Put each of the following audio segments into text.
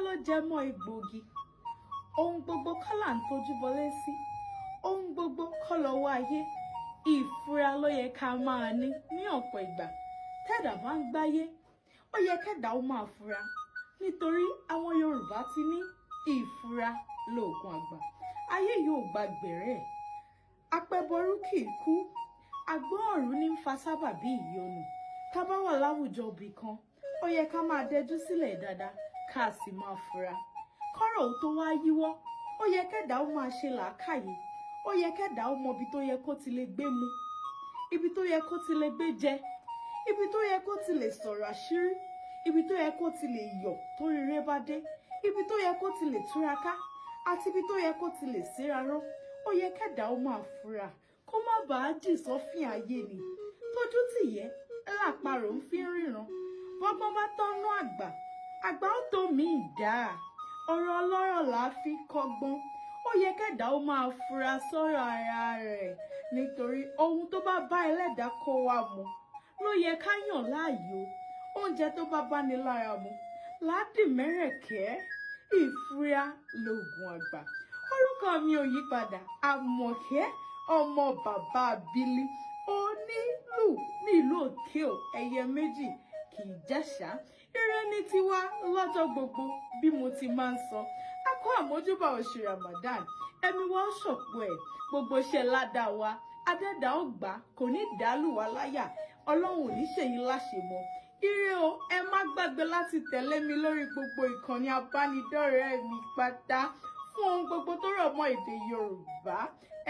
ló jẹ mọ́ egbòogi. Ohun gbogbo kọ́ là ń tójú bọlé sí, ohun gbogbo kọ́ lọ́wọ́ ayé. Ìfura ló yẹ ká máa ní ní ọ̀pọ̀ ìgbà. Tẹ́dà bá ń gbáyé, ó yẹ kẹ́dà ó máa fura, nítorí àwọn Yorùbá ti ní ìfura lóògùn àgbà. Ayé yóò gba gbẹ̀rẹ̀. Apẹ́bọrú kì í kú, àgbọ̀n ọ̀run ní ń fa sábàbí ìyọnu. Tá bá wà láwùjọ ibì kan, ó yẹ ká máa dẹjú sílẹ̀ dáadáa, ká sì máa fura. Kọ́rọ̀ ó tó wá yíwọ́, ó yẹ kẹ́dà ó máa ṣe làákàyè. Ó yẹ kẹ́dà ó mọ ibi tó yẹ kó ti lè gbé mu, ibi tó yẹ kó ti lè gbé jẹ, ibi tó yẹ kó ti lè sọ̀rọ̀ àṣírí, ibi tó yẹ kó ti lè yọ̀ tó rere bá dé, ibi tó yẹ kó ti lè túraká, àti ibi tó yẹ kó ti lè síraró. Ó yẹ kẹ́dà ó máa fura kó má bàa jì sọ́fìn ayé ni. Tójú tìyẹ́ lápárò ń fi ríran. Bọ́gbọ́n bá tọ́nú àgbà, àgbà ó tó mi dá. Ọ̀rọ̀ ọlọ́rọ̀ là á fi kọ́gbọ́n. Ó yẹ kẹ́dà ó máa fura sọ́rọ̀ ara rẹ̀, nítorí ohun tó bá bá ẹlẹ́dàá kó wa mu ló yẹ ká yàn láàyò. Oúnjẹ tó bá báni lára mu làádì mẹ́rẹ̀kẹ́. Ìfura lóògùn àgbà. Orúkọ mi ò yí padà, Àmọ̀kẹ́ ọmọ bàbá Bílí onílù nílùú òkè ò, ẹyẹ méjì kì í jẹ́ṣà. Ire ní tiwa lọ́jọ́ gbogbo bí mo ti máa ń sọ. A kó àmójúbà oṣù Ramadan, ẹ̀mí wa ó ṣọ̀pọ̀ ẹ̀, gbogbo iṣẹ́ ládàá wa adẹ́dàá ó gbà, kò ní dàálù wá láyà. Ọlọ́run ò ní ṣèyí láṣemọ́. Ire o, ẹ má gbàgbé láti tẹ̀lé mi lórí gbogbo ìkànnì abánidọ́rẹ̀ẹ́ mi pátá fún ohun gbogbo tó rọ̀ mọ́ èdè Yorùbá.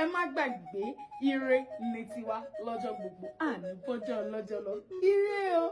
Ẹ má gbàgbé, ire ní tiwa lọ́jọ́ gbogbo, àní bọ́jọ́ lọ́jọ́ lọ. Ire o.